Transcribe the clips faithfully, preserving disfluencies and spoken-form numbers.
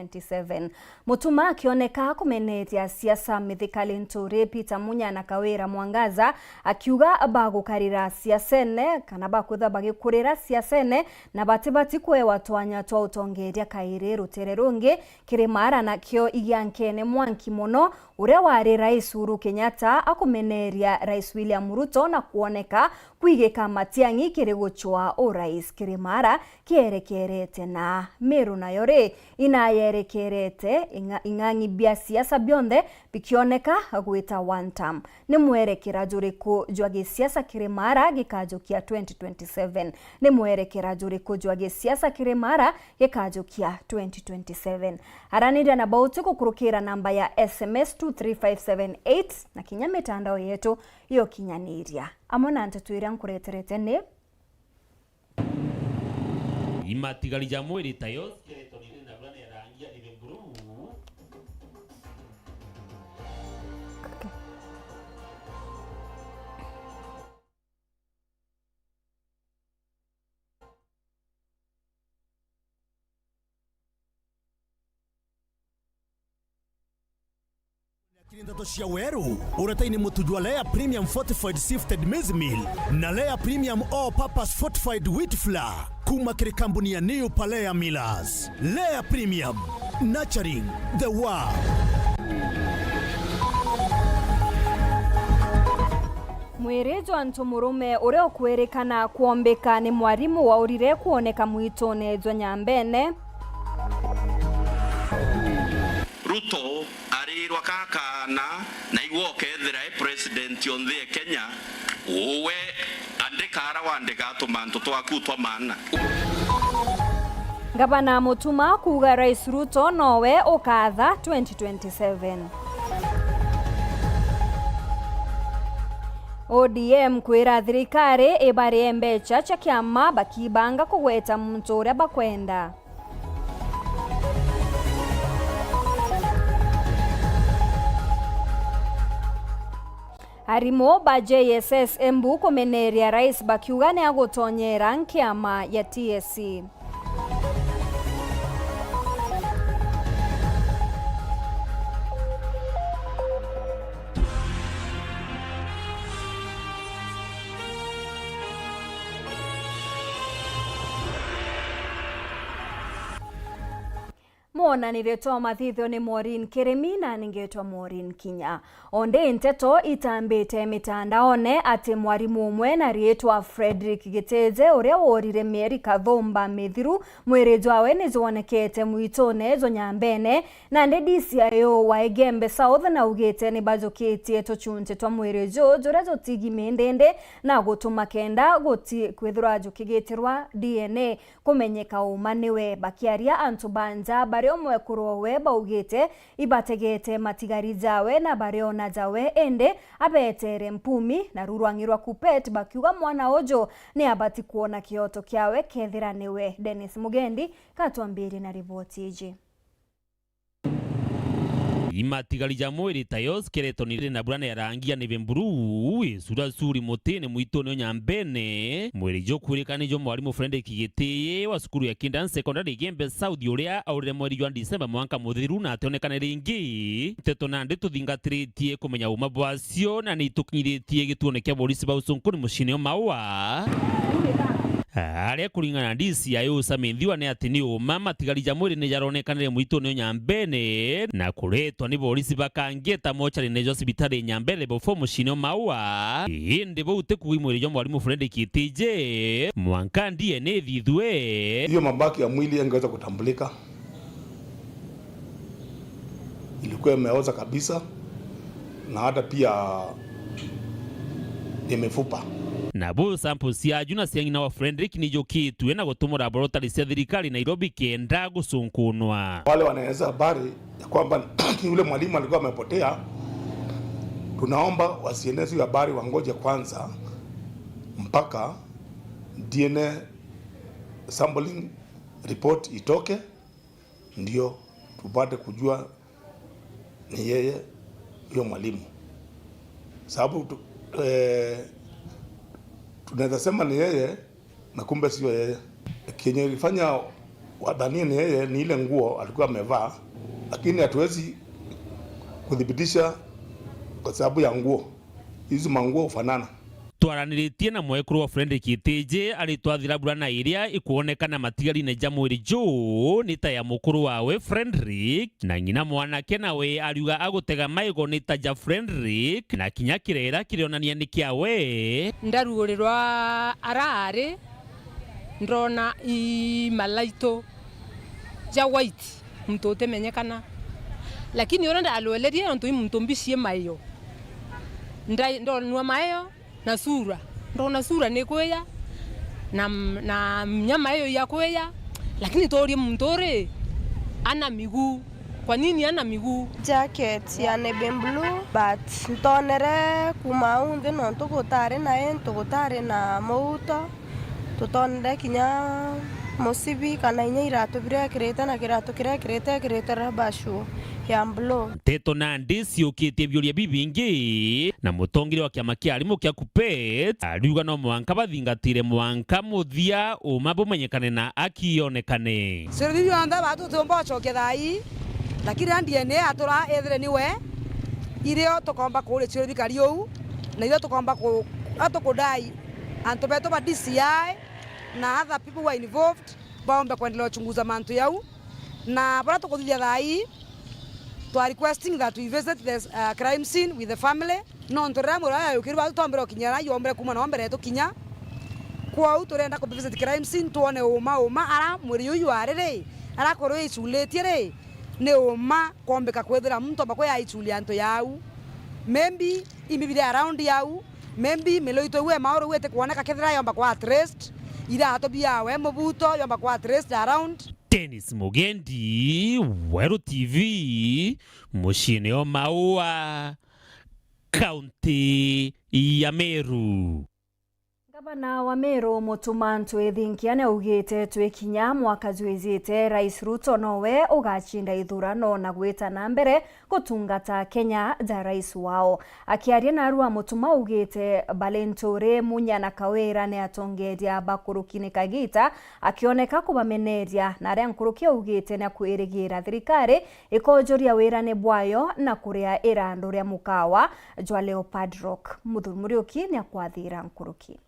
twenty-seven. Mutuma akioneka kumeneria siasa Mithika Linturi, Peter Munya na Kawira Mwangaza, akiuga bagukarira siasene kana bakwithwa bagikurira siasene na batibati kwewa twanya twa utongeria kairi rutere rungi. Kirimara nakio igiankene mwanki mono uria wari Rais Uhuru Kenyatta akumeneria Rais William Ruto na kwoneka kwigika Matiang'i kiri gucwaa urais. Kirimara kierekerete na Meru nayo ri, inayerekerete ing'a-, ing'ang'i bia siasa bionthe bikioneka gwita one term. Ni mwerekera juriku jwa gisiasa Kirimara gikajukia twenty twenty-seven? Ni mwerekera juriku jwa gisiasa Kirimara gikajukia twenty twenty-seven? Araniria na bauti gukurukira namba ya S M S two three five seven eight na kinya mitandao yetu ya ukinyaniria. Amwe na nteto iria nkureterete ni Imatigari ja mwiri ta yo skeletoni iri na bura ni rangi ya navy blue. Kiri nteto cia weru, uretaini mutu jwa Lea Premium Fortified Sifted Maize Meal na Lea Premium All Purpose Fortified Wheat Flour kuma kiri kambuni ya New Palea Millers. Lea Premium, nurturing the world. Mwiri jwa ntu murume uria ukwirikana kwombika ni mwarimu waurire kwoneka mwitune jwa Nyambene. Ruto arirwa ka kaana, na igwe ukethira e president o nthi e Kenya, uwe andika ara wandika tumantu twaku twa maana. Ngavana Mutuma kuuga Rais Ruto nowe ukatha twenty twenty-seven. O D M kwira thirikari ibarie mbecha cia kiama bakibanga kugweta muntu uria bakwenda. Arimu ba J S S Embu kumeneria rais bakiuga ni agutonyera nkiama ya T S C. Mwonanire twa mathithio ni Maureen Kirimi na ningetwa Maureen Kinya. Onde nteto itambite mitandaone ati mwarimu umwe na riitwa Frederick Gitije, uria worire mieri kathumba mithiru, mwiri jwawe ni jwonekete mwitune jwa Nyambene, nandi D C I O wa Igembe South naugite ni bajukitie tuchunche twa mwiri ju juria jutigi mindindi na gutuma kenda guti kwithirwa jukigitirwa D N A kumenyeka uma niwe. Bakiaria antu ba nja baria umwe kurwa we baugite ibategete matigari jawe na bariona jawe, indi abetere mpumi na rurwang'i rwa Kuppet, bakiuga mwana uju ni abati kwona kioto kiawe kethira niwe. Dennis Mugendi katwambirie na riboti iji. Imatigari ja mwiri ta yo skeletoni iri na burane ya rangi ya navy blue, icuracuri mutine mwitune o Nyambene. Mwiri jukwirikana ni jwa mwarimu Frederick Gitiyi wa cukuru ya Kindan Secondary Igembe South, uria aurire mweri jwa Disemba mwanka muthiru na ationekane ringi. Nteto nandi tuthingatiritie kumenya uma bwacio na ni itukinyiritie gituone kia borisi ba ucunkuni muciine o Maua. Aria kuringana na D C I O Sami Nthiwa ni ati ni uma, matigari ja mwiri ni jaronekanire mwitune o Nyambene na kuretwa ni borisi bakangeta mochari-ine jwa cibitari Nyambene level four muciine o Maua. Indi bau ti kuuga i mwiri jwa mwarimu Frederick Gitije mwanka D N A ithithue. Hiyo mabaki ya mwili yangeweza kutambulika. Ilikuwa imeoza kabisa na hata pia ni mifupa. Nabo sample ciaju na cia ng'ina wa Frederick ni jukitue na gutumwa laboratory cia thirikari Nairobi kenda gucunkunwa. Wale wanaeneza habari ya kwamba yule mwalimu alikuwa amepotea, tunaomba wasieneze hiyo habari, wangoje kwanza mpaka D N A sampling report itoke, ndio tupate kujua ni yeye huyo mwalimu, sababu tu, eh, tunaweza sema ni yeye na kumbe sio yeye. Kenye ilifanya Wadhania ni yeye, ni ile nguo alikuwa amevaa, lakini hatuwezi kuthibitisha kwa sababu ya nguo. Hizi manguo hufanana. Twaraniritie na mwekuru wa Fredrick Itiji, aritwa thirabura na iria ikwonekana matigarine ja mwiri juu ni ta ya mukuru wawe Fredrick, na ng'ina mwanake nawe ariuga agutega maigo ni ta ja Fredrick, na kinya kirera kirionania ni kiawe. Ndarugurirwa arari, ndona i malaitu ja white, muntu utimenyekana. Lakini uria ndalwelerie, nontu i muntu mbicii maio, ndai-, ndonua maio na sura. Ndona sura ni kwiya, na, na nyama iyo ya kwiya, lakini toorie muntu uri ana miguu. Kwa nini ana miguu? Jacket ya navy blue, but ntonere kuuma au nthi nontu gutari na intu, gutari na muuto. Tutonere kinya musibi kana inya iratu biria ekirite, na kiratu kiria ekirite, ekirite rubber shoe ya blue. Nteto nandi ciukitie biuria bibingi, na mutongeria wa kiama kia arimu kia KUPPET ariuga no mwanka bathingatire mwanka muthia uma bumenyekane na aki yonekane. Ciuria biu bionthe batu tutiumba ucokia thaa ii, lakini na D N A atura ethire niwe, irio tukomba kuuria ciuria bikari uu, na irio tukomba ku-, atukudai antu betu ba D C I na other people who are involved baombe kwendelea uchunguza mantu yau. Na baria tukuthithia thaa ii, twa requesting that we visit the, uh, crime scene with the family. Nontu riria mwiri uria yayukirwe bau, twombire ukinyia aria yombire kuuma na ombere tukinya. Kwou turenda ku visit crime scene, twone uma uma ara mwiri uyu ari ri, ara kuru iculitie ri, ni uma kwombika kwithira muntu omba kwiya iculia antu yau. Maybe imbi biri around yau, maybe miloito iu e mauru iu itikwoneka kethira yomba kwa at least, iratu biawe mubuto yomba kwa at least around. Dennis Mugendi, Weru T V, muciine o Maua, kaunti ya Meru. Ngavana wa Meru Mutuma M'Ethingia niaugite twi kinya mwaka jwijite, Rais Ruto nowe ugacinda ithurano na gwita na mbere gutungata Kenya ja rais wao. Akiaria narua, Mutuma augite bari Linturi, Munya na Kawira ni atongeria bakuruki ni kagita, akioneka kubameneria, na aria nkuruki augite ni akwirigira thirikari ikojuria wirane bwayo na kuria irandu ria mukawa jwa Leopard Rock. Muthuri Muriuki ni akwathira nkuruki.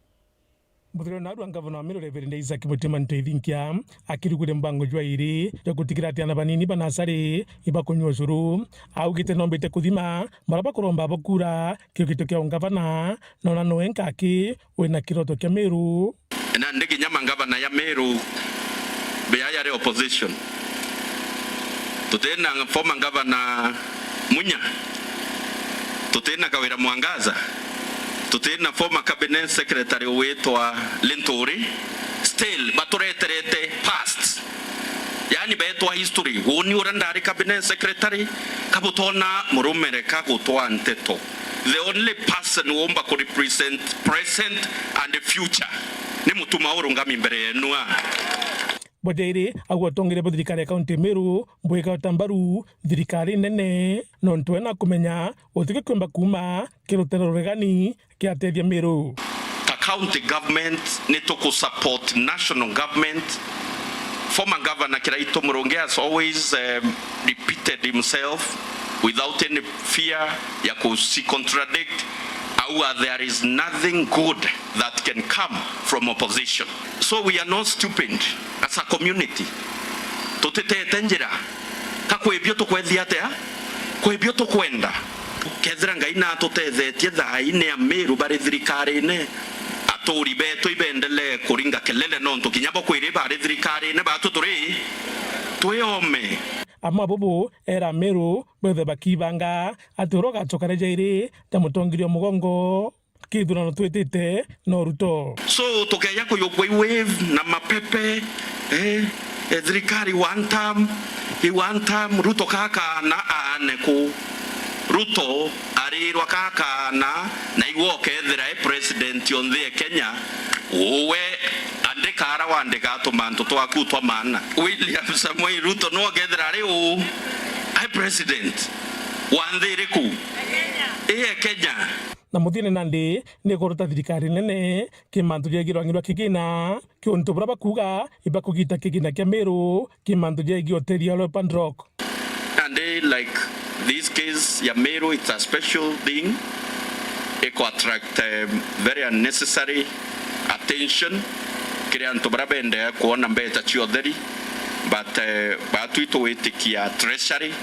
Muthuri narua ngavana wa Meru Reverend Isaac Mutuma M'Ethingia akirugure mbango jwa iri jwa gutigirira ati ana banini ba nasari ibakunyua ucuru. Augite nombite kuthima bara bakuromba bo kura kiugito kia ungavana, nona noe nkaki wina kiroto kia Meru. Nandi kinya mangavana ya Meru be yari opposition. Tutina former governor Munya, tutina Kawira Mwangaza, tutina former cabinet secretary witwa Linturi, still batureterete past. Yani betwa history. Uuni uria ndari cabinet secretary, kabutona murumere ka gutwa nteto. The only person womba ku represent present and future ni Mutuma urungami mbere yenu aa. Bwa jairi, agwe atongeria ba thirikari ya kaunti ya Meru bwigata mbaru thirikari nene, nontu ena kumenya utike kiumba kuuma ki rutere ruregani kiatethia Meru. Ta county government, ni tuku support national government. Former Governor Kiraitu Murungi has always, um, repeated himself without any fear ya kuci contradict. Auga there is nothing good that can come from opposition. So we are not stupid as a community. Tutitete njira. Ka kwibio tukwethia atia? Kwibio tukwenda. Kethira Ngai natutethetie thaa ii ni Amiru bari thirikarine, aturi betu ibendelee kuringa kelele nontu kinya bo kwiri bari thirikarine batu turi twi ome. Amwe abubu era Amiru bethe bakibanga ati uria ugacoka ria jairi ja mutongeria o mugongo. Kithurano twitite no Ruto. So, tukeja kuyukwa i wave na mapepe, eh, eh, thirikari one term, i one term, Ruto kakaana aane ku. Ruto arirwa kakaana, na igwe ukethira e president o nthi e Kenya, uwe andika ara wandika tumantu twaku twa maana. William Samoei Ruto no ukethira ari u, ai president wa nthi iriku? I e Kenya. Na muthiene nandi ni kurota thirikari nene ki mantu jegie rwang'i rwa kigina, ki untu buria bakuuga ibakugita kigina kia Meru ki mantu jegie hoteli ya Leopard Rock. And, eh, like this case ya Meru, it's a special thing. Iko attract, eh, very unnecessary attention kiri antu baria bendea kwona mbeca cia utheri, but, eh, batwi twitikia treasury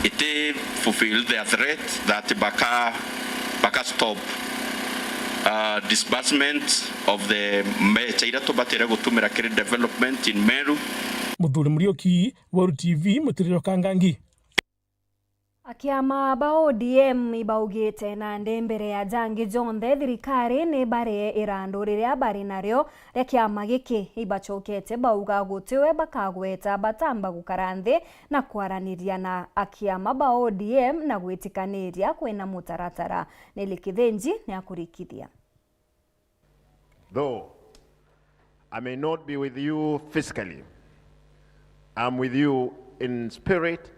iti fulfill their threat that baka, baka stop, uh, disbursement of the mbeca iria tubatire gutumira kiri development in Meru. Muthuri Muriuki, Weru T V, Mutiriro Kangangi. Akiama ba O D M ibaugite nandi mbere ya jangi jonthe thirikari ni barie irandu riria bari nario ria kiama giki. Ibacokete bauga gutiwe bakagweta batamba gukara nthi na kwaraniria na akiama ba O D M na gwitikaniria kwina mutaratara. Nelly Kithinji ni akurikithia. Though I may not be with you physically, I'm with you in spirit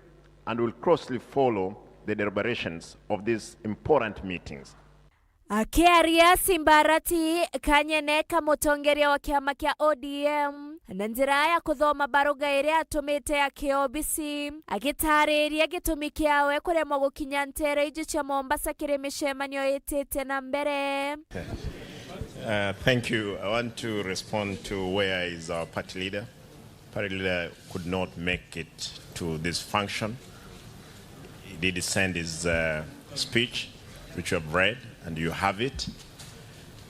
and will closely follow the deliberations of these important meetings. Akiaria Simbarati, Kanyene ka mutongeria wa kiama kia O D M, na njira ya kuthoma baruga iria atumite ya kiobisi, agitariria gitumi kiawe kuremwa gukinya nteere iji cia Mombasa kiri micemanio itite na mbere. Uh, thank you. I want to respond to where is our party leader. Party leader could not make it to this function. He did send his, uh, speech, which you have read, and you have it.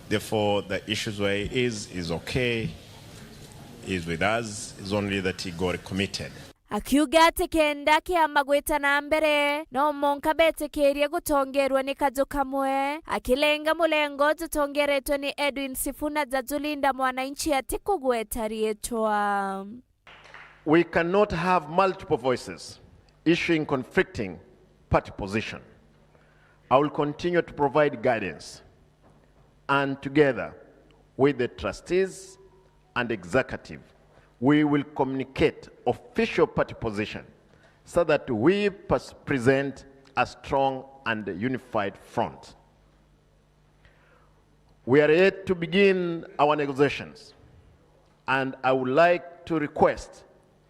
Therefore, the issues where he is, is okay. He is with us. It's only that he got committed. Akiuga ati kenda kiama gwita na mbere, no monka betikirie gutongerwa ni kaju kamwe, akilenga mulengo jutongeretwe ni Edwin Sifuna ja Julinda Mwananchi ati kugweta riitwa. We cannot have multiple voices issuing conflicting party position. I will continue to provide guidance and together with the trustees and executive, we will communicate official party position so that we pers-, present a strong and unified front. We are yet to begin our negotiations, and I would like to request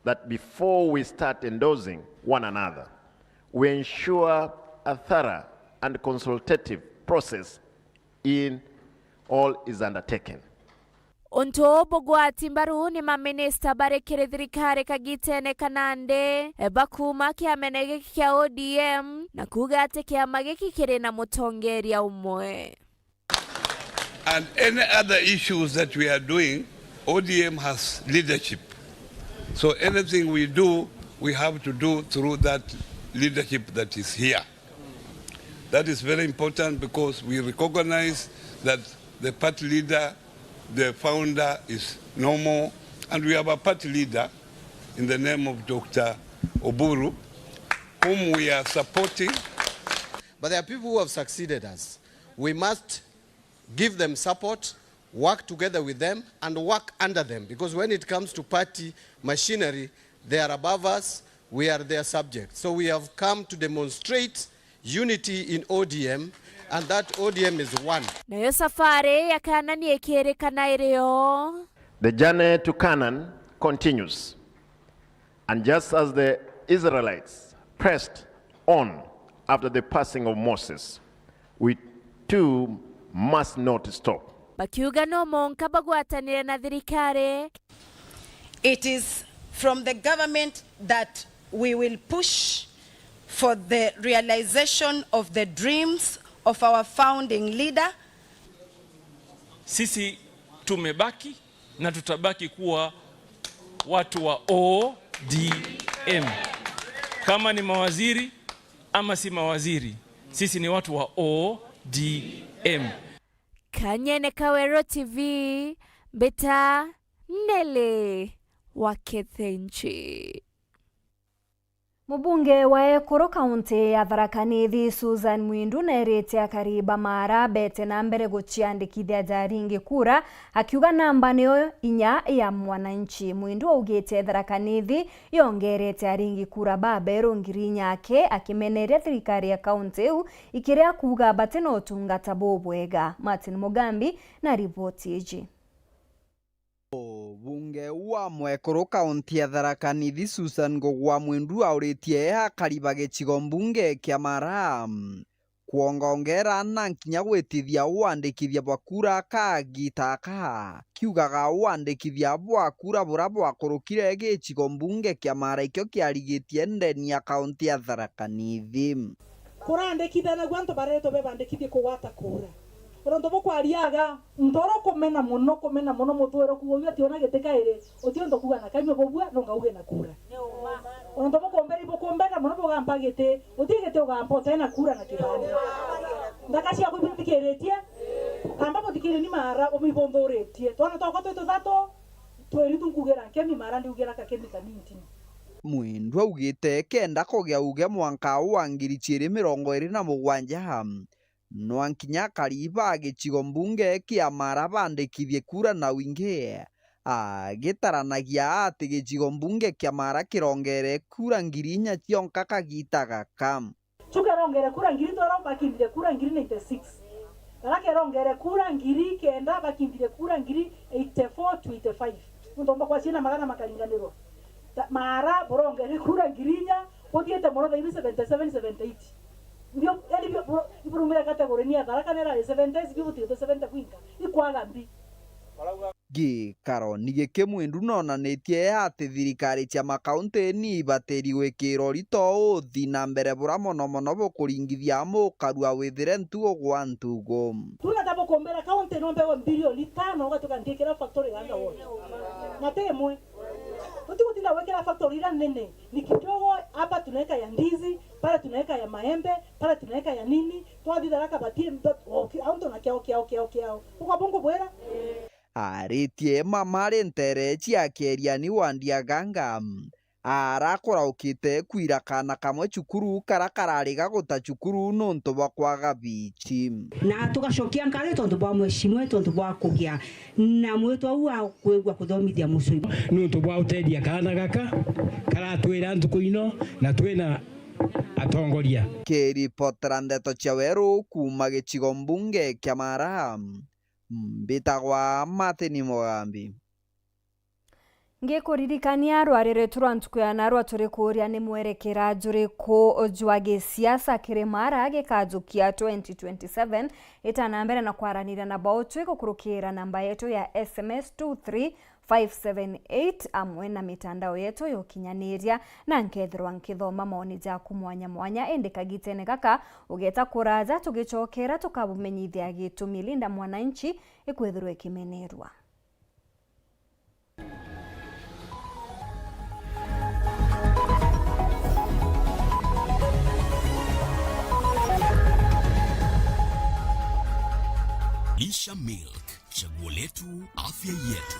that before we start endorsing one another, we ensure a thorough and consultative process in all is undertaken. Untu uu bugwati mbaru ni maminista bari kiri thirikari kagitene ka nandi, bakuuma kiamene giki kia O D M, na kuuga ati kiama giki kiri na mutongeria umwe. And any other issues that we are doing, O D M has leadership. So anything we do, we have to do through that leadership that is here. That is very important because we recognize that the party leader, the founder is no more, and we have a party leader in the name of Doctor Oburu, whom we are supporting. But there are people who have succeeded us. We must give them support, work together with them, and work under them, because when it comes to party machinery, they are above us, we are their subjects. So we have come to demonstrate unity in O D M, and that O D M is one. Nayo safari ya Kanani ikirikana iri o. The journey to Canaan continues. And just as the Israelites pressed on after the passing of Moses, we too must not stop. Bakiuga no monka bagwatanire na thirikari. It is from the government that we will push for the realization of the dreams of our founding leader. Sisi tumebaki na tutabaki kuwa watu wa O D M. Kama ni mawaziri ama si mawaziri, sisi ni watu wa O D M. Kanyene Kawero T V, mbita Nelly wa Kithinji. Mubunge wa ekuru kaunti ya Tharaka Nithi, Susan Mwindu, neerite akari ba Maara beete na mbere guciandikithia jaringi kura, akiuga namba niyo inya ya mwananchi. Mwindu augite Tharaka Nithi yongerete aringi kura baberu ngiri inya ake, akimeneria thirikari ya kaunti iu ikiria kuuga bati na utungata bubwega. Martin Mugambi na riboti iji. Mubunge wa mwekuru kaunti ya Tharaka Nithi, Susan Ngugi wa Mwindu, auritie akari ba gicigo mbunge kia Maara kwongaongera na nkinya gwitithia wandikithia bwa kura kagiita aka, kiugaga wandikithia bwa kura buria bwakurukire gicigo mbunge kia Maara ikio kiarigitie ndeni ya kaunti ya Tharaka Nithi. Kurandikithanagua antu baretwe bebandikithie kugwata kura. Ona untu bukwariaga, ntoro kumena mono, kumena mono, mutwire kuuga uyu ationa giti kairi, uti untu kuuga na kanyua bubua, nonga uge na kura. Ona untu bukumberi, bukumbenda mono bugampa giti, uti giti ugampa utena kura na kibandi. Nthaka ciaku ibithikiritie, amba buthikire ni Maara umibunthuritie. Twana twakwa twi tuthatu, twiri tu nkugira nkemi, Maara ndiugira kakemi kanini tini. Mwindu augite kenda kugia uge mwanka wa ngiri ciiri mirongo iri na mugwanja, nwa nkinya akari ba gicigo mbunge kia Maara bandikithie kura na wingi, agitaranagia ati gicigo mbunge kia Maara kirongere kura ngiri inya cionka kagiita gaka. Chuka erongere kura ngiri twelve, bakindire kura ngiri ninety-six. Tharaka erongere kura ngiri kenda, bakindire kura ngiri eighty-four to eighty-five. Nontu bwa kwa ciana magana makaringanirwa. Ta-, Maara burongere kura ngiri inya, buthiite mono thaa ibi seventy-seven, seventy-eight. Ndio, yani, bio, buro-, iburumire category ni ya Tharaka nera seventy, ibi butiite seventy kwinka. Ikwaga mbi. Gikaro ni giki Mwindu nonanitie ati thirikari cia makaunti ni ibatiri gwikirwa urito uthi na mbere buria mono mono bukuringithia mukarua withire ntugo gwa ntugo. Tuna ta bukumbira kaunti no mbewe mbirioni tano ugatuka nthikira factory ganga wona. Na ti imwe. Tutigutinda gwikira factory ira nene. Ni kidogo, hapa tunaweka ya ndizi, pale tunaweka ya maembe, pale tunaweka ya nini, twathi Tharaka batie, but, okay, au ntona kiao, kiao, kiao, kiao. Uga bungu bwira? Aritie mama ari ntere cia Kieriani wa Ndiaganga, arakuraukite kwira kaana kamwe cukuru kara karari gaguta cukuru nontu bwa kwaga bici. Na tugacokia nkaatho tontu bwa mweshimiwa, tontu bwa kugia na mwitwa uu wa kwigua kuthomithia mucui. Nontu bwa utethia kaana gaka karatwira ntuku ino na twina atongoria. Kiripotera ndeto cia weru kuuma gicigo mbunge kia Maara, mbitagwa Martin Mugambi. Ngikuririkania rwari rwetu rwa ntuku ya narua turi kuuria ni mwerekera juriku jwa gisiasa kiri Maara gikajukia twenty twenty-seven. Itana mbere na kwaraniria na bautwi gukurukira namba yetu ya S M S two three five seven eight amwe na mitandao yetu ya ukinyaniria, na nkethirwa nkithoma maoni jaku mwanya mwanya, indi kagitene gaka ugeta kuraja, tugicokera tukabumenyithia gitumi Linda Mwananchi ikwithirwa ikimenerwa. Lisha Milk, chaguo letu, afya yetu.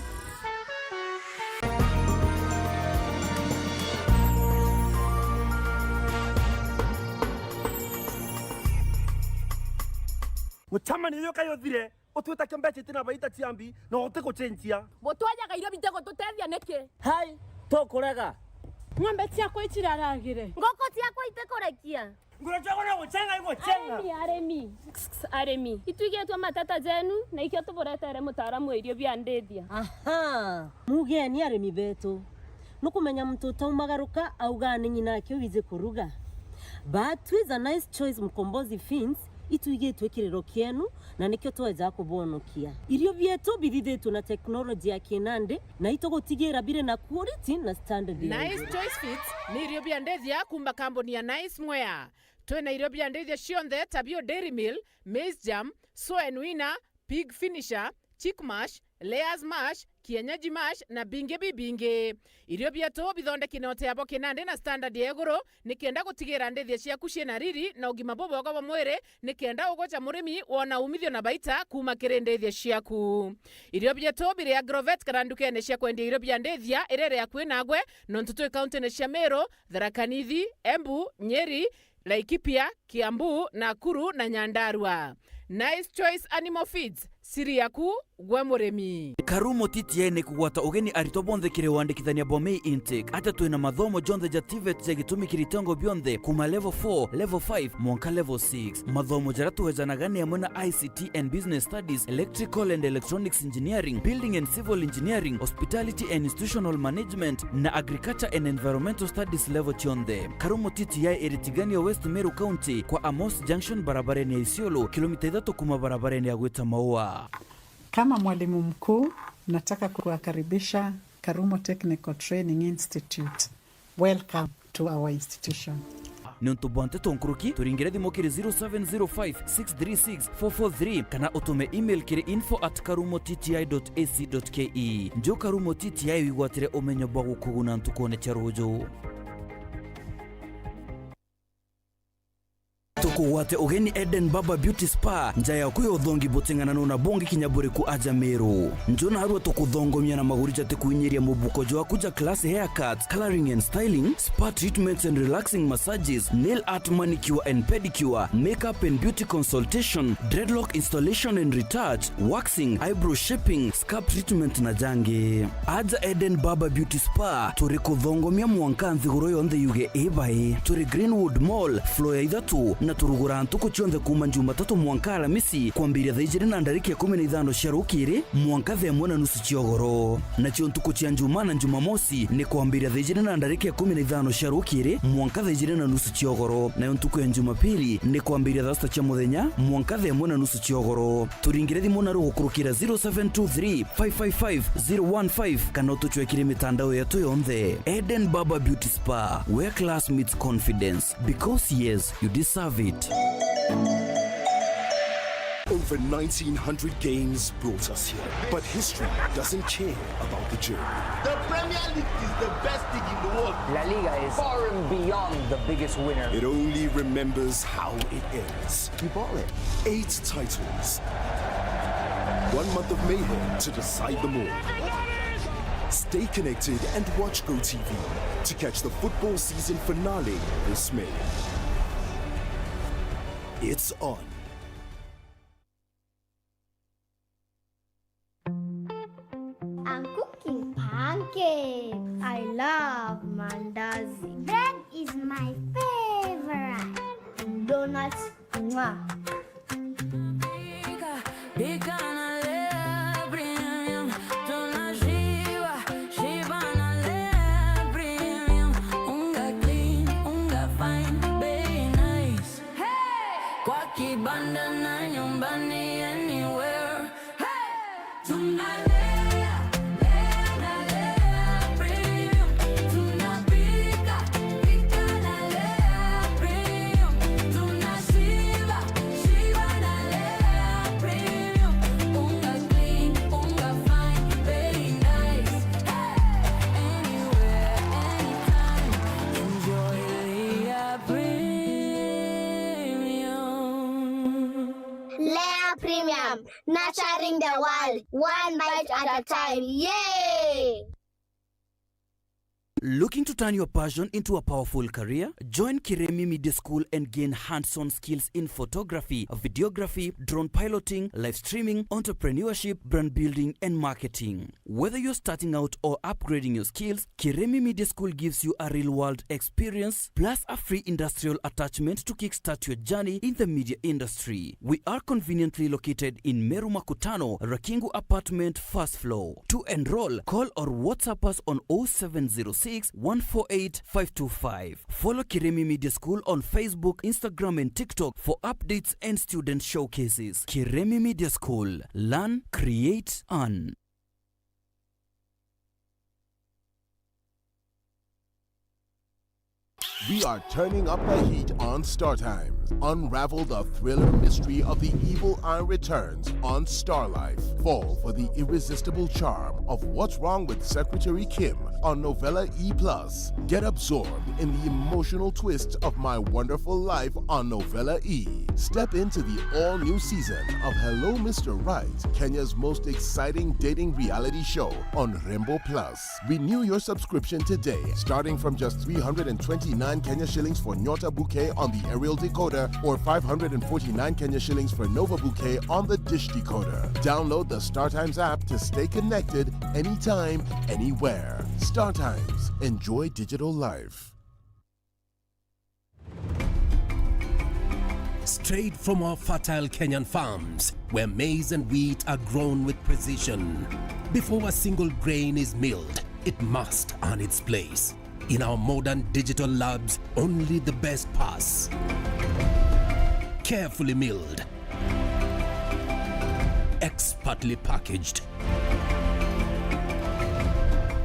Gucamania iyo kayo thire. Utwita kio mbeca itina baita cia mbi, na utigucenjia. Butwajaga irio bitigututethia niki? Hai, tukurega. Ng'ombe ciakwa iciraragire. Ngoko ciakwa itikurekia. Nguro ciakwa no gucenga igucenga. Arimi, arimi. Arimi. Itwigitwe matata jenu, na ikio tuburetere mutaaramu wa irio bia ndithia. Aha. Mugeni arimi betu. Nukumenya muntu utaumagaruka auga ni ng'ina ake wiji kuruga. But with a nice choice Mkombozi Feeds, itwigitwe kiriro kienu, na nikio tweja kubonokia. Irio bietu bithithitwe na teknoloji ya kinandi, na itugutigira biri na quality na standard ya iguru. Nice Choice Feeds ni irio bia ndithia kuuma kambuni ya Nice Mwea. Twina irio bia ndithia cionthe ta bio Dairy Meal, Maize Germ, Soen Winner, Pig Finisher, Chick Mash, Layers Mash, kienyeji mash na bingi bibingi. Irio bietu bithondeki na uteabo kinandi na standard ya iguru, nikenda gutigira ndithia ciaku ciina riri na ugima bubwega bwa mwiri, nikenda ugoca murimi wona umithio na baita kuuma kiri ndithia ciaku. Irio bietu biri Agrovet kana ndukene cia kwendia irio bia ndithia iria iri akui nagwe, nontu twi kauntine cia Meru, Tharaka Nithi, Embu, Nyeri, Laikipia, Kiambu, Nakuru na Nyandarua. Nice Choice Animal Feeds, siri yaku gwe murimi. Karumo T T I ni kugwata ugeni aritwa bonthe kiri wandikithania bwa May Intake. Atia twina mathomo jonthe ja TVET ja gitumi kiri itengo bionthe, kuuma level four, level five, mwanka level six. Mathomo jaria tuejanaga ni amwe na I C T and Business Studies, Electrical and Electronics Engineering, Building and Civil Engineering, Hospitality and Institutional Management, na Agriculture and Environmental Studies level cionthe. Karumo T T I iri Tigania, West Meru County, kwa Amos Junction, barabarene ya Isiolo, kilomita ithatu kuuma barabarene ya gwita Maua. Kama mwalimu mkuu, nataka kuwakaribisha Karumo Technical Training Institute. Welcome to our institution. Niuntu bwa nteto nkuruki, turingire thimu kiri zero seven zero five six three six four four three kana utume email kiri info at karumo T T I dot A C dot K E. Nju Karumo T T I wigwatire umenyo bwa gukuguna ntukone cia ruju. Tukugwate ugeni Eden Barber Beauty Spa, nja yaku ya uthongi buting'ananu na bungi kinya buriku aja Meru. Nju narua tukuthongomia na maguri jati kuinyiria mubuko jwaku ja class haircuts, coloring and styling, spa treatments and relaxing massages, nail art, manicure and pedicure, makeup and beauty consultation, dreadlock installation and retouch, waxing, eyebrow shaping, scalp treatment na jangi. Aja Eden Barber Beauty Spa, turi kuthongomia mwanka nthiguru yonthe yuge ibai. Turi Greenwood Mall, floor ya ithatu, na turugura ntuku cionthe kuuma Jumatatu mwanka Aramisi, kwambiria thaa ijiri na ndarika ikumi na ithano cia rukiri mwanka thaa imwe na nusu cia ugoro. Nacio ntuku cia Njumaa na Jumamosi ni kwambiria thaa ijiri na ndarika ikumi na ithano cia rukiri mwanka thaa ijiri na nusu cia ugoro, nayo ntuku ya Jumapili ni kwambiria thaa sita cia muthenya mwanka thaa imwe na nusu cia ugoro. Turingire thimu na rugukurukira zero seven two three five five five zero one five kana utucwekire mitandao yetu yonthe. Eden Barber Beauty Spa, where class meets confidence. Because yes, you deserve it. Over nineteen hundred games brought us here, but history doesn't care about the journey. The Premier League is the best league in the world. La Liga is far and beyond the biggest winner. It only remembers how it ends. You bought it. Eight titles. One month of mayhem to decide them all. Stay connected and watch GoTV to catch the football season finale this May. It's on. I'm cooking pancakes. I love mandazi. Bread is my favorite. Donuts, mwah. Pika, pika na Lea Premium. Tunashiba, shiba na Lea Premium. Unga clean, unga fine, bei nice. Hey! Kwa kibanda na nyumbani, anywhere. Hey! Tunalea, lea na Lea Premium. Tunapika, pika na Lea Premium. Tunashiba, shiba na Lea Premium. Unga clean, unga fine, very nice. Hey! Anywhere, anytime. Enjoy Lea Premium. Lea Premium, nurturing the world, one bite at a time. Yay! Looking to turn your passion into a powerful career? Join Kiremi Media School and gain hands-on skills in photography, videography, drone piloting, live streaming, entrepreneurship, brand building, and marketing. Whether you're starting out or upgrading your skills, Kiremi Media School gives you a real-world experience plus a free industrial attachment to kickstart your journey in the media industry. We are conveniently located in Meru Makutano, Rakingu Apartment, first floor. To enroll, call or WhatsApp us on oh seven zero six, one four eight, five two five. Follow Kiremi Media School on Facebook, Instagram, and TikTok for updates and student showcases. Kiremi Media School. Learn, create, earn. We are turning up the heat on Star Times. Unravel the thriller mystery of the evil eye returns on Star Life. Fall for the irresistible charm of What's Wrong with Secretary Kim on Novella E plus. Get absorbed in the emotional twists of My Wonderful Life on Novella E. Step into the all-new season of Hello Mister Right, Kenya's most exciting dating reality show on Rembo Plus. Renew your subscription today, starting from just three hundred and twenty-nine Kenya shillings for Nyota Bouquet on the aerial decoder or five hundred and forty-nine Kenya shillings for Nova Bouquet on the dish decoder. Download the StarTimes app to stay connected anytime, anywhere. StarTimes. Enjoy digital life. Straight from our fertile Kenyan farms, where maize and wheat are grown with precision. Before a single grain is milled, it must earn its place. In our modern digital labs, only the best pass. Carefully milled, expertly packaged,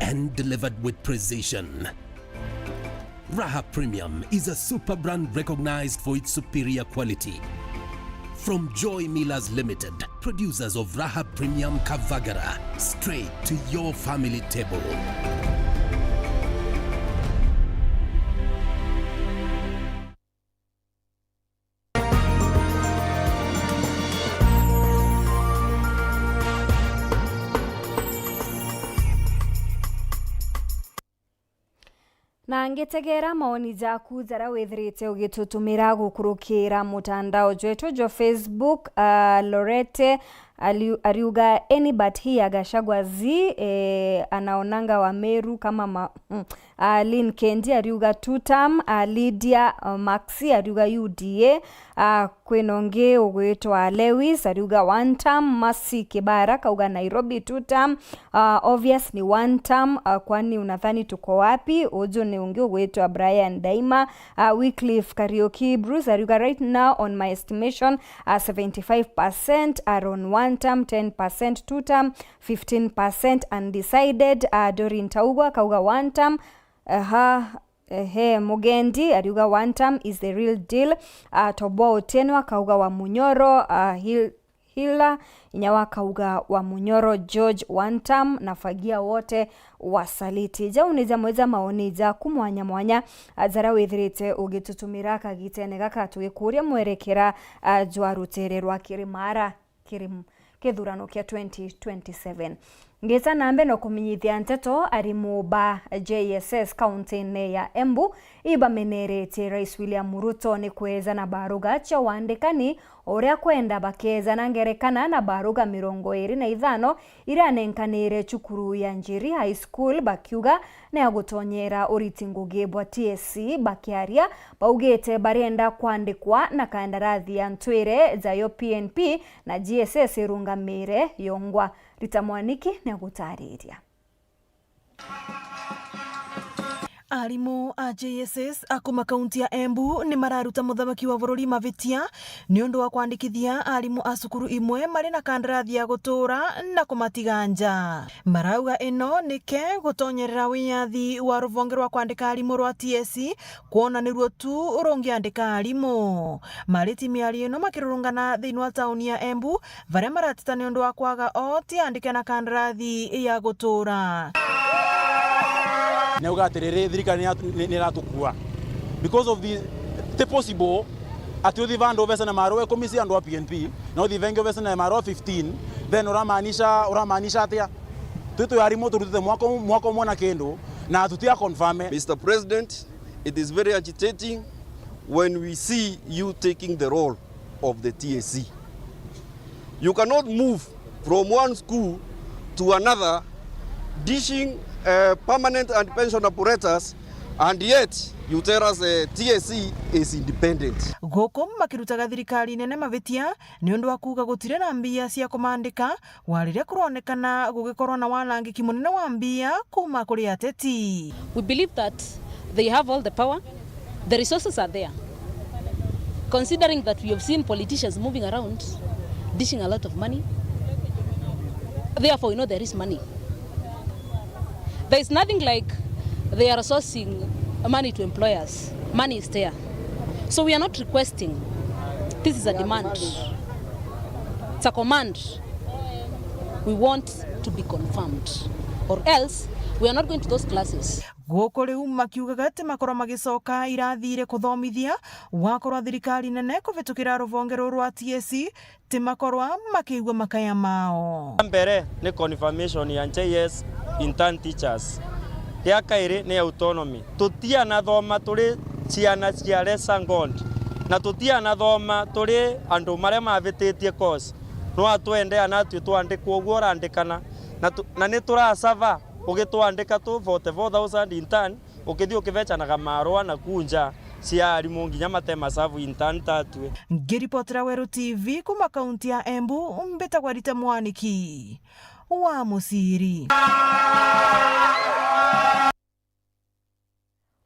and delivered with precision. Raha Premium is a super brand recognized for its superior quality. From Joy Millers Limited, producers of Raha Premium Kavagara, straight to your family table. Na ngitegeera maoni jaku jaria withirite ugitutumira gukurukira mutandao jwetu jwa Facebook. Ah, Lorete aliu-, ariuga, "Any but here Gachagua zi, eh, anaonanga wa Meru kama ma-, mm." Ah, Lynn Kendi ariuga, "Two term." Ah, Lydia, ah, Maxi ariuga, "U D A." Ah, kwina ungi ugwitwa Lewis ariuga, "One term." Mercy Kibara kauga, "Nairobi two term." Ah, obvious ni one term, ah, kwani unadhani tuko wapi? Uju ni ungi ugwitwa Brian Daima. Ah, Wycliffe Kariuki Bruce ariuga, "Right now, on my estimation, ah, seventy-five percent are on one term, ten percent two term, fifteen percent undecided." Ah, Doreen Taugwa akauga, "One term." Aha, ehe, Mugendi ariuga, "One term is the real deal." Ah, Toboa Otieno akauga, "Wa Munyoro." Ah, Hil-, Hila inya wa akauga, "Wa Munyoro George, one term," na Fagia wote wasaliti. Jau ni jamwe ja maoni jaku mwanya mwanya, ah, jaria withirite ugitutumira kagitene gaka tugikuria mwerekera, ah, jwa rutere rwa Kirimara kiri m-, kithurano kia twenty twenty-seven. Ngita na mbere na kumenyithia nteto, arimu ba J S S kaunti-ini ya Embu ibameneretie Rais William Ruto ni kweja na baruga cia wandikani o uria kwenda, bakeja na ngerekana na baruga mirongo iri na ithano iria anenkanire cukuru ya Njiri High School, bakiuga ni agutonyera uriti ngugi bwa T S C. Bakiaria, baugite barienda kwandikwa na kandarathi ya ntwire jayo P N P na G S S irungamire yongwa. Rita Mwaniki niagutariria. Arimu a J S S a kuma kaunti ya Embu ni mararuta muthamaki wa bururi mavitia ni undu wa kwandikithia arimu a cukuru imwe mari na kandarathi ya gutura na kumatiga nja. Marauga ino nike gutonyerera wiyathi wa ruvonge rwa kwandika arimu rwa T S C kwona niruo tu rungiandika arimu. Mariti miario ino makirurungana thiini wa tauni ya Embu, baria marateta ni undu wa kwaga o ti andike na kandarathi ya gutura. Neuga atiriri, thirikari ni iratu-, ni, ni iratukua because of the, ti possible ati uthi vandu uvece na marua ikumi cia andu a P N P, na uthi vengi uvece na marua fifteen, then uramaanisha, uramaanisha atia? Twi twi arimu turutite mwaka u-, mwaka umwe na kindu, na tutia confirm. Mister President, it is very agitating when we see you taking the role of the T S C. You cannot move from one school to another, dishing, uh, permanent and pension apparatus, and yet you tell us, uh, T S C is independent. Guku makirutaga thirikari nene mavitia ni undu wa kuuga gutiri na mbia cia kumandika, wa riria kuronekana gugikorwa na wanangiki munene wa mbia kuuma kuri ateti. We believe that they have all the power, the resources are there. Considering that we have seen politicians moving around, dishing a lot of money, therefore we know there is money. There is nothing like they are sourcing money to employers. Money is there. So we are not requesting. This is a demand. It's a command. We want to be confirmed. Or else, we are not going to those classes. Guku riu makiugaga ati makorwa magicoka irathi iri kuthomithia, gwakorwa thirikari nene kuvitukira ruvonge ruru rwa T S C ti makorwa makiigua makaya mao. Mbere ni confirmation ya J S intern teachers. Ria kairi ni autonomy. Tutianathoma turi ciana cia lesser God, na tutianathoma turi andu maria mavititie course. No atwende anatwi twandikwa uguo urandikana, na tu-, na ni turasava ugitwandika tu forty-four thousand intern, ukithii ukivecanaga marua na kunja cia arimu nginya mate masavu intern tatue. Ngiripotera Weru T V kuma kaunti ya Embu, mbitagwa Rita Mwaniki wa Muciri.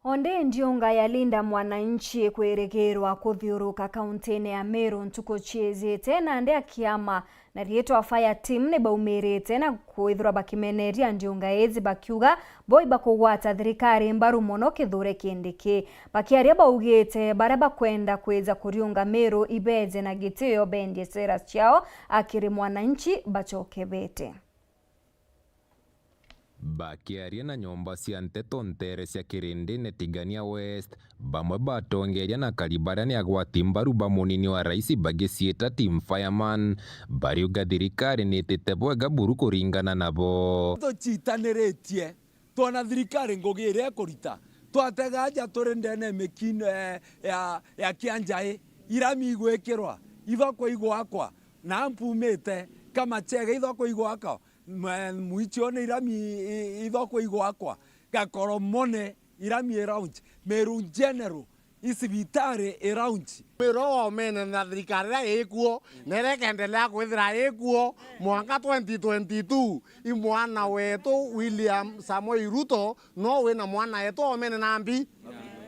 Onde ndiunga ya Linda Mwananchi ikwirigirwa kuthiuruka kauntine ya Meru ntuku ciijite, nandi akiama na riitwa Fire Team ni baumirite na kwithirwa bakimeneria ndiunga iji, bakiuga bo ibakugwata thirikari mbaru mono Kithure Kindiki. Bakiaria baugite baria bakwenda kwija kuriunga Meru ibeje na gitio, bendie sera ciao akiri mwananchi bacoke bete. Bakiaria na nyomba cia nteto nteere cia Kirindine Tigania West, bamwe ba atongeeria na akari baria ni agwati mbaru ba munini wa rais bagiciita Team Fireman, bariuga thirikari ni itite bwega buru kuringana nabo. Tucitaniritie, twona thirikari ngugi iria ikurita, twatega aja turi ndene ya mikino, eh, ya, ya Kianjai, irami igwikirwa, ithoko igwakwa, na mpumite Kamachege ithoko igwakwa, mwichione irami i-, ithoko igwakwa, Gakoromone irami i launch, Meru General isibitari i launch. Meru omene na thirikari iria ikuo, na iria ikendelea kwithira ikuo mwanka twenty twenty-two, i mwana wetu William Samoei Ruto no wina mwana wetu omene na mbi.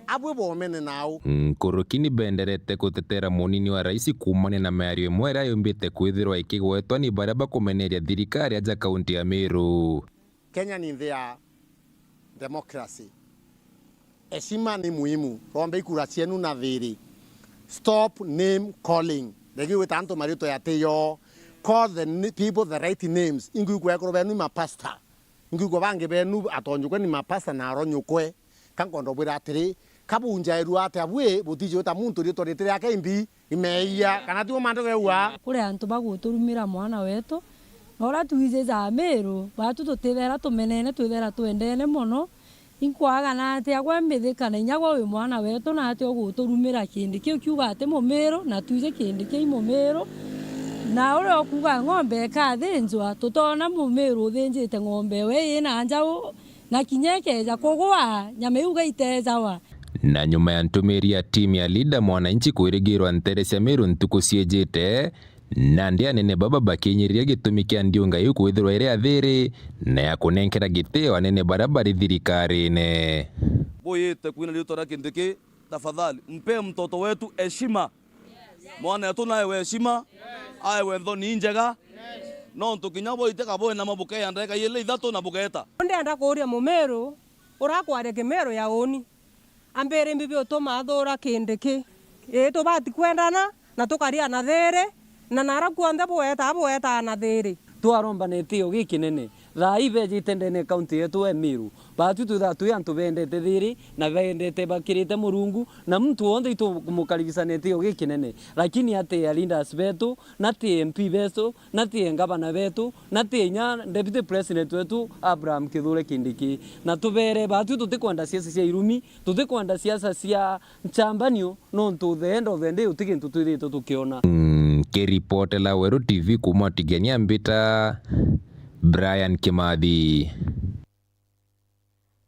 Abwe bomene nau. Nkuruki ni benderete gutetera munini wa rais kuumania na miario imwe iria yumbite kwithirwa ikigwetwa ni baria bakumeneria thirikari aja kaunti ya Meru. Kenya ni nthi ya democracy. Heshima ni muhimu. Rombe ikura cienu na thiri. Stop name calling. Regi gwita antu maritwa yati yo. Call the ni-, people the right names. Ingui kwekuru benu ni mapasta. Ingui kwa bangi benu atonyukwe ni mapasta na aronyukwe. Ka nkondo bwira atiri, ka bunjairua atia bwi, butiji uta muntu riitwa riti riake imbi, imeeyia, kana tiguo mantu geua? Kuri antu baguturumira mwana wetu, na uria twijija Meru, batu tutithera tumenene, twithera twendene mono. Inkwaga na atia gwe mbithika na inya gwe wi mwana wetu, na atia uguturumira kindi kiu kiuga ati Mumiru, na twiji kindi kiu i Mumiru? Na uria ukuuga ng'ombe ikathinjwa, tutona Mumiru uthinjite ng'ombe we ina njau, na kinya ikeeja kugwa, nyama iu gaiteejawa. Na nyuma ya ntumiri ya timu ya Linda Mwananchi kwirigirwa nteere cia Meru ntuku ciijite, nandi anene baba bakinyiriria gitumi kia ndiunga iu kwithirwa iri athiri, na ya kunenkera gitio anene baria bari thirikarine. Buyite kwina riitwa ria Kindiki, tafadhali, mpe mtoto wetu heshima. Mwana wetu naewe heshima, aewe nthoni injega. Nontu kinya bwaite kabwena mabukeya ndagika ili ithatu na bugeta. Ndenda kuuria Mumiru uria akwaria Kimiru ya uni, ambire mbi biutuma athuura Kindiki? Ii, tubati kwendana na tukaria na thiiri, na nara kuonthe bwetaa, bwetaa na thiiri. Twaromba na itio gikinene. Thaa ii bejite ndene ya kaunti yetu ya Meru. Baatu twithaa twi antu bendete thiiri, na bendete bakirite Murungu, na muntu wonthe itumukaribisa na itio gikinene. Lakini ati a leaders betu, na ti M P betu, na ti ngavana betu, na ti inya deputy president wetu Abraham Kithure Kindiki. Na tubere baatu tutikwenda siasa cia irumi, tutikwenda siasa cia nchambanio, nontu the end of the day uti gintu twithitwe tukiona. Mm, kiripotela Weru T V kuuma Tigania mbita Brian Kimathi.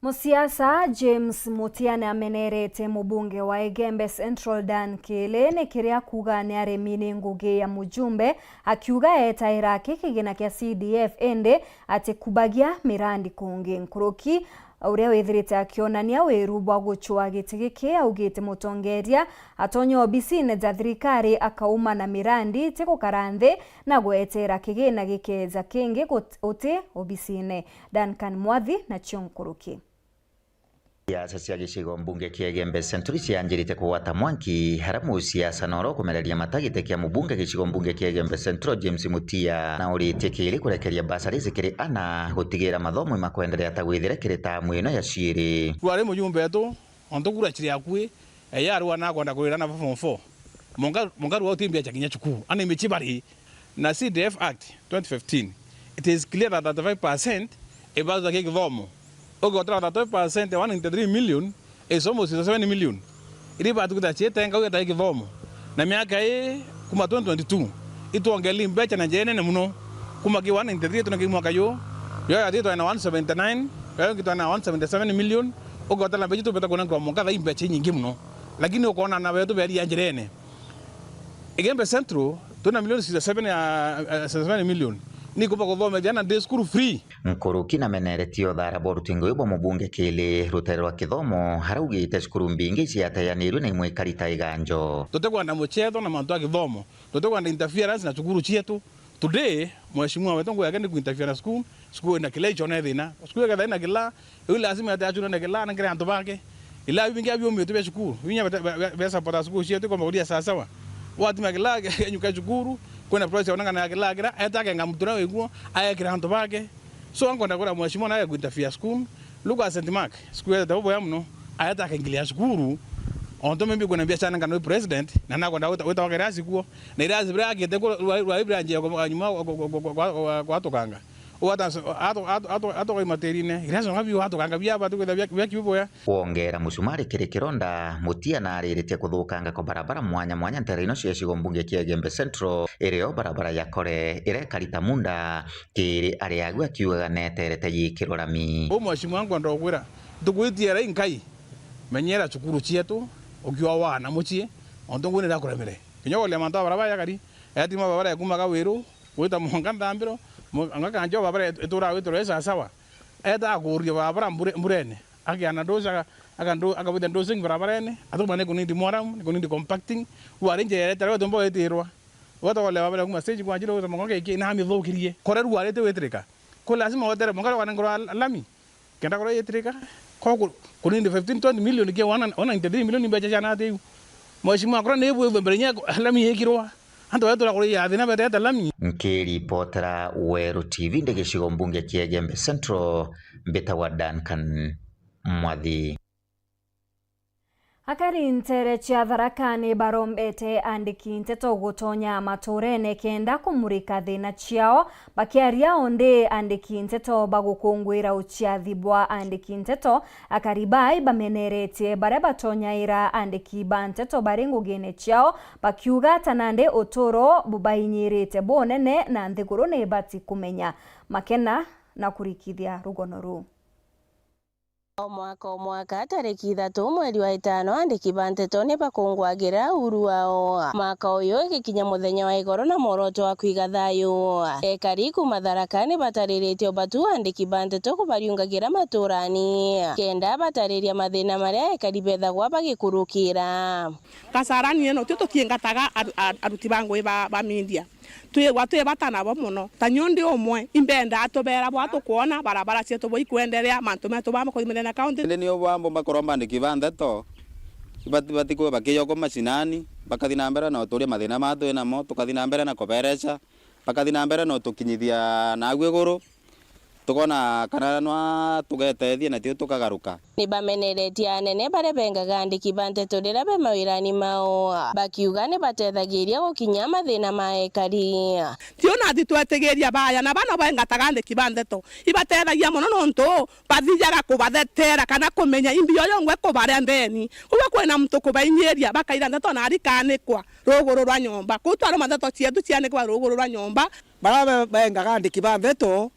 Musiasa James Mutia ni amenerete mubunge wa Igembe Central Dan Kiili ni kiria kuuga ni aremi ni ngugi ya mujumbe, akiuga etaira aki kigina kia C D F indi atikubagia mirandi kungi. Nkuruki uria withirite akionania wiru bwa gucwa giti giki, augite mutongeria atonya obisine ja thirikari akauma na mirandi ti gukara nthi na gwetera kigina gikeja kingi gut-, uti obisine. Duncan Mwathi nacio nkuruki. Siasa cia gicigo mbunge kia Igembe Central cianjirite kugwata mwanki, haria musiasa noro kumereria mata giti kia mubunge gicigo mbunge kia Igembe Central James Mutia na uritie Kiiri kurekeria bursaries kiri ana gutigira mathomo imakwenderea ta gwithire kiri tamu ino ya ciiri. Kwari mujumbe wetu, ontu kura ciri akui, eya arua na akwenda kurira na form four. Munga-, mungaru wao timbia cha kinya cukuru. Ana imichi bari na C D F Act twenty fifteen. It is clear that thirty-five percent ibathuthagia githomo. Ugotara thirty-five percent ya one ninety-three million is almost seven million. Iri batu kwita ciete ngau yeta githomo. Na miaka ii kuma twenty twenty-two, itwongeli mbecha na njira nene muno. Kuma ki one ninety-three tuna ki mwaka yu, yo yathi twena one seventy-nine, yo ingi twena one seventy-seven million. Ugotara mbecha tubeta kuna kwa mwaka thaa imbecha nyingi muno. Lakini ukona na wetu beria njirene. Igembe Central, twina milioni sixty-seven ya, eh, sixty-seven million. Ni kuba kuthomethia na day school free. Nkuruki na meneretie uthara bwa rutingo bwa mubunge Kiiri rutere rwa kithomo, haraugite cukuru mbingi ciateanirwe na imwe ikari ta iganjo. Tutikwenda muchetho na mantu a kithomo. Tutikwenda interference na cukuru cietu. Today, mheshimiwa wetu ngugi yake ni kuinterfere na cukuru, cukuru ina kila ichone thina. Cukuru ikethira ina kila, iu lazima ete achune na kila na kila antu bake. Ila bingi abiumitu bia cukuru, binya bia, bia, bia support cukuru cietu kwa maguria sawa sawa. Watima kila nyuka cukuru, kwina process onanga na kila kila, eta kenga mtu na wiguo, aekira antu bake. So, ankwenda kwira mheshimiwa nawe kuinterfere school, look at Saint Mark, school ya tabo boya muno, aeta akengilia cukuru, onto maybe kuna biashara ngano president, na nakwenda wita, wita wakira sikuo, na ira zibira akite ku rwa, rwa ibira njia kwa nyuma kwa, kwa, kwa, kwa, kwa, kwa tukanga. Wata ato, ato, ato, ato kwa imaterine, ira zonga biu atukanga bia batu kwitha bia, bia kiu boya. Kwongera mucumari kiri kironda, Mutia na ariritie kuthukanga kwa barabara mwanya mwanya ntere ino cia gicigo mbunge kia Igembe Central, irio barabara ya Kore irekari ta munda, Kiiri ari agu akiugaga neterete yikirwe rami. U mheshimiwa nkwenda ukwira, ntukwitiera inkai, menyera cukuru cietu, ukiwa wana mucii, ontu nguni irakuremere. Kinya ukoria mantu a barabara ya kari, etima barabara ya kuma Gawiru, gwita mwanka Nthambiro, mwanka kanjo barabara ituraga gwitwa ri sawa sawa. Eta akuria barabara mbure-, mburene. Akiana dosi, aka-, akandu-, akabwita dosing barabarene, atuma ni kunindi mwaram, ni kunindi compacting, wari njera etere wetu mbo itirwa. Wata wale wabere kuma stage kwa njira wita mwanka kiki na mithukirie. Kore rwarite witirika. Ko lazima wetere mwanka kana ngoro lami. Kenda kore yitirika. Ko ku-, kunindi fifteen twenty million kia one, one ninety-three million mbecha cia nati iu. Mheshimiwa, kora ni bwithwe mbere nya lami yikirwa. Antu betu turakuriria thina betete lami. Nkiripotera Weru T V ndi gicigo mbunge kia Igembe Central, mbitagwa Duncan Mwathi. Akari ntere cia Tharaka ni barombete andiki nteto gutonya maturene kenda kumurika thina ciao. Bakiaria o ndi andiki nteto bagukungwira uciathi bwa andiki nteto, akari bai bameneretie baria batonyaira andiki ba nteto bari ngugine ciao, bakiuga ta nandi uturo bubainyirite bunene na nthiguru ni ibati kumenya makena na kurikithia rugono ruu. O mwaka o mwaka, tariki ithatu mweri wa itano, andiki ba nteto ni bakungwagira uhuru wao. Mwaka uyu igikinya muthenya wa igoro na mworoto wa kwiga thayu. Ekari kuma Tharaka ni batariritie ubatu andiki ba nteto kubariungagira maturani, kenda batariria mathina maria ekari bethagwa bagikurukira. Kasarani ino, tio tutiingataga aru-, aru-, aruti ba ngugi ba, ba media. Twigwa twi bata nabo mono. Ta nyuo ndi umwe, imbendaa tubeera bwa tukwona barabara cietu bwa ikwenderea, mantu metu baa makuthimithia na county. Indi nio bwambo bakuromba andiki ba nteto, ibati-, batikwigua bakiyokwa mashinani, bakathi na mbere na uturia mathina maa twi namo, tukathi na mbere na kubereca, bakathi na mbere na utukinyithia naagu iguru. Tukona kana nwa tugetethia na tio tukagaruka. Ni bameneretie anene baria bengaga andiki ba nteto riria be mawirani mao, bakiuga ni batethagiria gukinya mathina ma ekari. Tio nathi twetigiria baya na bana bengataga andiki ba nteto. Ibatethagia mono nontu bathijaga kubathetera kana kumenya imbi yo yongwe kubaria ndeni. Koguo kwina muntu kubainyiria bakaira nteto na arikanikwa ruguru rwa nyomba. Kuu twaruma nteto cietu cianikwa ruguru rwa nyomba. Baria be-, bengaga andiki ba nteto,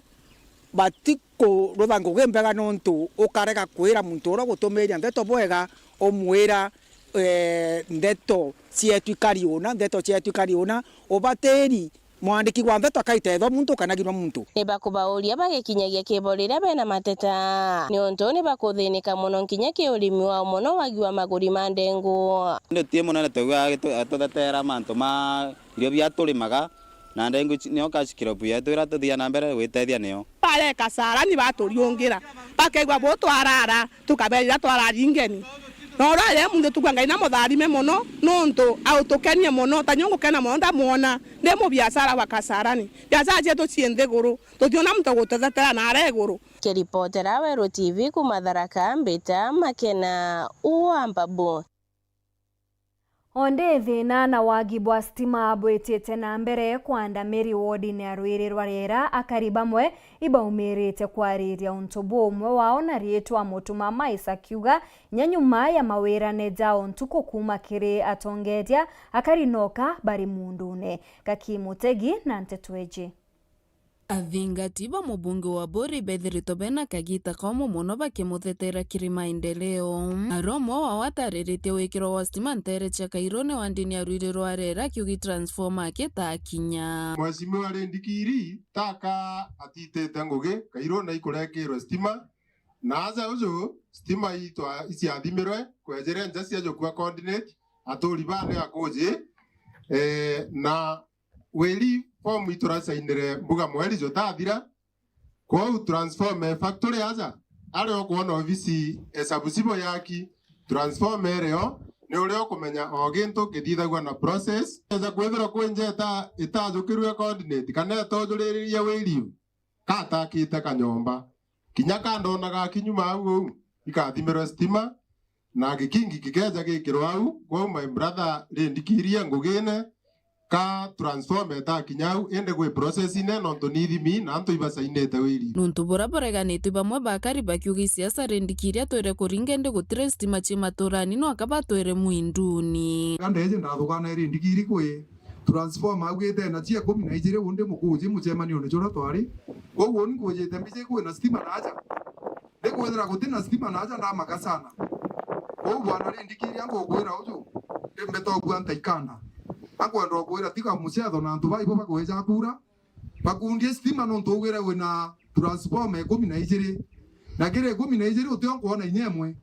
batikurutha ngugi mbega, nontu ukarega kwira muntu uria ugutumiria nteto bwega, umwira, eh, nteto cietu ikari una, nteto cietu ikari una, ubatiri mwandiki wa nteto akaitethwa muntu kana girwa muntu. Ni bakubauria bagikinyagia kibo riria bena mateta, niuntu ni bakuthinika mono nkinya ki urimi wao mono wagi wa maguri ma ndengu. Indi ti munene twigua agitu-, atuthetera mantu ma irio bia turimaga, na ndengu ici nio cash crop yetu iria tuthia na mbere gwitethia nio. Areka Sarani baturiungira, bakegua bo twarara, tukaberira twararingeni. Na uria ari muntu tukua Ngai na mutharime mono, nontu autukenie mono, ta nyo ngukena mono ndamwona ndi mubiashara wa Kasarani. Biashara cietu cii nthiguru, tutiona muntu gutethetera na aria iguru. Kiripotera Weru T V kuma Tharaka, mbita Makena wa Mbabu. Ondi thina na wagi bwa stima bwitite na mbere kwanda Miri wodine ya Rwiri rwa Riera, akari bamwe ibaumirite kwariria untu buu. Umwe wao na riitwa Mutuma Mais akiuga, nya nyuma ya mawirane jao ntuku kuma kiri atongeria, akari noka bari mundune. Gaki Mutegi na nteto iji. Athingati ba mubunge wa Buri bethiritwe bena kagita kaumu mono bakimuthetera kiri maendeleo. Ari umwe wao atariritie wikirwa wa stima ntere cia Kairone wa ndini ya Rwiri rwa Riera akiugi transformer akitakinya. Mheshimiwa Rindikiri taka atitite ngugi, Kairone ikurekirwe stima. Na aja uju stima itwa-, iciathimirwe, kwejire nja cia jukua coordinate, aturi bane akuji, eh, na Wiri fomu ituracainire mbuga mweri jutathira. Kwou transformer factory aja, aria ukwona obisi esabu cibo yaki, transformer irio, ni uria ukumenya o gintu kithithagua na process. Eja kwithirwa kwi nja ita-, itajukirue coordinate, kana itojuriririe wiri, katakite kanyomba. Kinya kandona gakinyuma au uu, ikathimirwe stima, na gikingi gikeja gikirwa au. Kwou my brother, rindikirie ngugine, ka transformer itakinya au, indi gwi process-ine, nontu ni ithimi na antu ibacainite wiri. Nuntu buria bureganite bamwe bakari bakiuga isiasa rindikirie atwire kuringa, indi gutiri stima ci maturani, no aka batwire mwinduni. Ka ndeje ndathugana iri ndikiri kwi transformer augite na cia ikumi na ijiri undi mukuji mucemanione juria twari. Kwou uni nkujite mbiji kwina stima na aja. Ndikwithira guti na stima na aja ndamaka sana. Kwou bwana rindikiria ngukwira uju, ndi mbeta ubua ntaikanda. Akwenda ukwira tiga mucetho na antu baibo bakwija kura. Bakundie stima nontu ugire wina transformer ikumi na ijiri. Na kiri ikumi na ijiri utio nkwona inya imwe.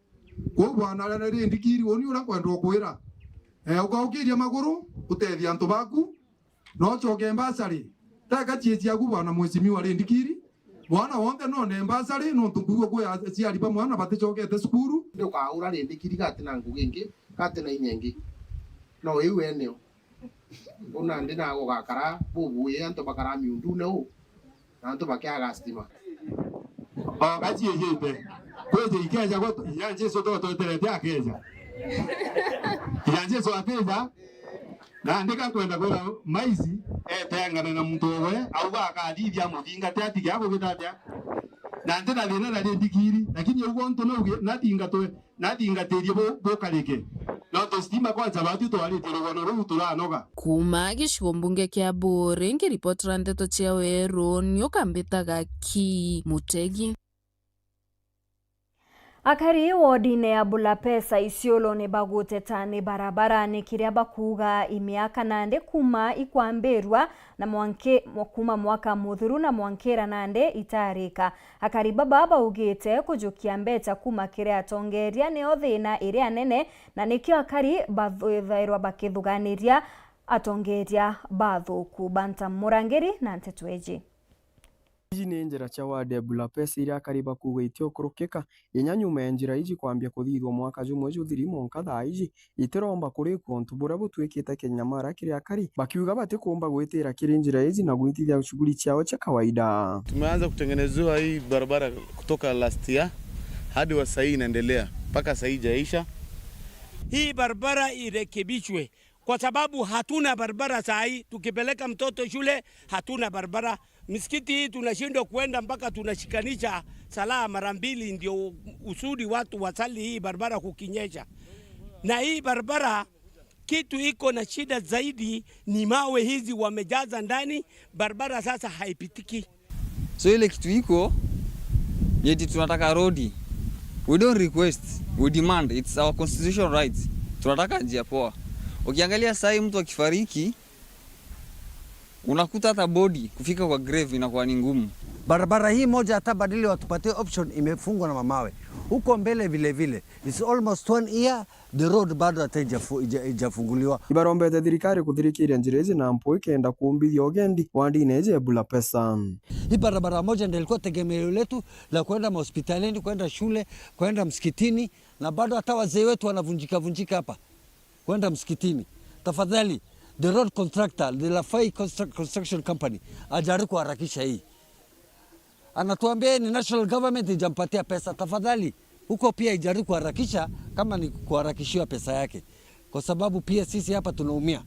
Kwou bwana rindikiri uni uria nkwenda ukwira. Eh, ukaukiria maguru, utethia antu baku, na ucoke mbasari. Teka cie ciaku bwana mheshimiwa rindikiri. Mwana wonthe none mbasari, nontu nkuigua kwi aciari ba mwana baticokete cukuru. Ndukaura rindikiri gati na ngugi ingi, gati na inya ingi. No iu eneo. Uu nandi nawe ugakara bubui, antu bakara miundune uu, na antu bakiaga stima. O gaciijite. Kwiji ikeja gwe, inya Jesu twetweterete akeja. Inya Jesu atija, nandi ka nkwenda kwira Maici etengane na muntu owe, auga akathithia amuthingate atige agugita atia. Na nti na thina na rindikiri, lakini ugwo untu nauge nathingatwe. Nathingatirie bu-, bukarike. Nontu stima kwanza baatwi twaritie rugono ruu turanoga. Kuuma gicigo mbunge kia Buuri, nkiripotera ndeto cia Weru, ni ukambitaga ki Mutegi. Akari wodine ya Bulapesa Isiolo ni baguteta ni barabara, ni kiria bakuuga imiaka nandi kuuma ikwambirua na mwanki-, mwa-, kuuma mwaka muthuru na mwankira nandi itarika. Akari baba baugite kujukia mbeca kuuma kiri atongeria nio thina iria nene, na nikio akari bathairwa bakithuganiria atongeria bathuku. Banta Murangiri na nteto iji. Iji ni njira cia ward ya Bulapesa iria akari bakuuga itiokurukika, inya nyuma ya njira iji kwambia kuthithwa mwaka jumwe juthiri, mwanka thaa iji itiromba kurikwa, untu buria butwikite kinyamara kiri akari, bakiuga batikuumba gwitira kiri njira iji na gwitithia shughuli ciao cia kawaida. Tumeanza kutengenezewa hii barabara kutoka last year hadi wa sahii inaendelea, mpaka sahii ijaisha. Hii barabara irekebishwe kwa sababu hatuna barabara saa hii. Tukipeleka mtoto shule, hatuna barabara. Misikiti hii tunashindwa kuenda mpaka tunashikanisha salaa mara mbili ndio usudi watu wasali hii barabara kukinyesha. Na hii barabara kitu iko na shida zaidi ni mawe hizi wamejaza ndani, barabara sasa haipitiki. So ile kitu iko ni eti tunataka road. We don't request, we demand. It's our constitutional rights. Tunataka njia poa. Ukiangalia saa hii mtu akifariki, unakuta hata body kufika kwa grave inakuwa ni ngumu. Barabara hii moja hata badili watupatie option imefungwa na mamawe. Huko mbele vile vile. It's almost one year, the road bado hata ijafu-, ija-, ijafunguliwa. Ibarombete thirikari kuthirikiria njira iji na mpui kenda kuumbithia ugendi wa ndini iji ya Bula Pesa. Hii barabara moja ndio ilikuwa tegemeo letu la kwenda mahospitalini, kwenda shule, kwenda msikitini, na bado hata wazee wetu wanavunjika vunjika hapa kwenda msikitini. Tafadhali, the road contractor, the Lafai Constru-, Construction Company, ajaribu kuharakisha hii. Anatuambia ni national government ijampatia pesa. Tafadhali, huko pia ijaribu kuharakisha kama ni kuharakishiwa pesa yake. Kwa sababu pia sisi hapa tunaumia.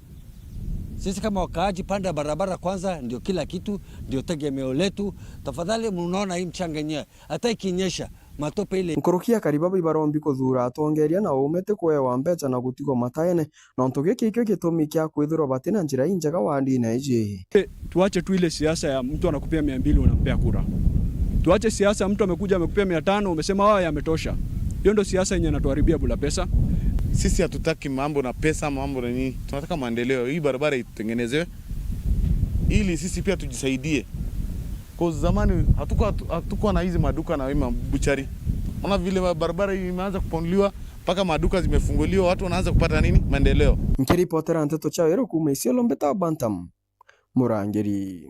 Sisi kama wakaaji, pande ya barabara kwanza ndio kila kitu, ndio tegemeo letu. Tafadhali, mnaona hii mchanga yenyewe, hata ikinyesha, matope ile. Nkuruki ya Karibaba ibarombi kuthuura atongeria na uume ti kwewa mbeca na gutigwa mataene, nontu giki ikio gitumi kia kwithirwa bati na njira injega wa ndini iji. Eh, tuache tu ile siasa ya mtu anakupea mia mbili unampea kura. Tuache siasa ya mtu amekuja amekupea mia tano, umesema, "Haya yametosha." Hiyo ndo siasa yenye inatuharibia Bula Pesa. Sisi hatutaki mambo na pesa, mambo na nini. Tunataka maendeleo. Hii barabara itengenezewe ili sisi pia tujisaidie. Kwa zamani hatukuwa, hatukuwa na hizi maduka na hii mabuchari. Ona vile barabara hii imeanza kupanuliwa, mpaka maduka zimefunguliwa, watu wanaanza kupata nini? Maendeleo. Nkiripotera nteto cia Weru kuuma Isiolo, mbeta Bantam Murangiri.